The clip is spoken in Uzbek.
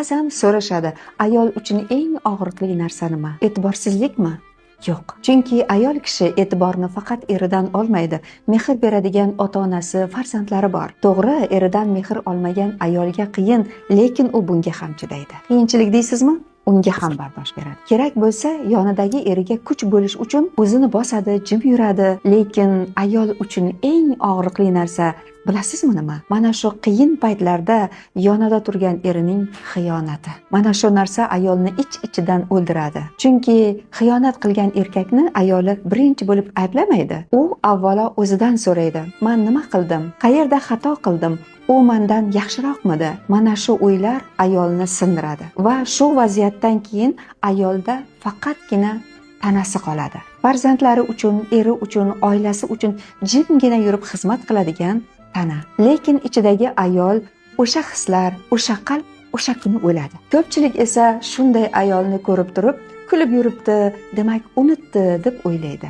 Ba'zan so'rashadi, ayol uchun eng og'riqli narsa nima? E'tiborsizlikmi? Yo'q. Chunki ayol kishi e'tiborni faqat eridan olmaydi. Mehr beradigan ota-onasi, farzandlari bor. To'g'ri, eridan mehr olmagan ayolga qiyin, lekin u bunga ham chidaydi. Qiyinchilik deysizmi? Unga ham bardosh beradi. Kerak bo'lsa, yonidagi eriga kuch bo'lish uchun o'zini bosadi, jim yuradi, lekin ayol uchun eng og'riqli narsa bilasizmi nima? Mana shu qiyin paytlarda yonida turgan erining xiyonati. Mana shu narsa ayolni ich-ichidan o'ldiradi. Chunki xiyonat qilgan erkakni ayoli birinchi bo'lib ayblamaydi. U avvalo o'zidan so'raydi. Man nima qildim? Qayerda xato qildim? U mendan yaxshiroqmidi? Mana shu o'ylar ayolni sindiradi va shu vaziyatdan keyin ayolda faqatgina tanasi qoladi. Farzandlari uchun, eri uchun, oilasi uchun jimgina yurib xizmat qiladigan tana. Lekin ichidagi ayol, o'sha hislar, o'sha qalb o'sha kuni o'ladi. Ko'pchilik esa shunday ayolni ko'rib turib, kulib yuribdi, demak unutdi deb o'ylaydi.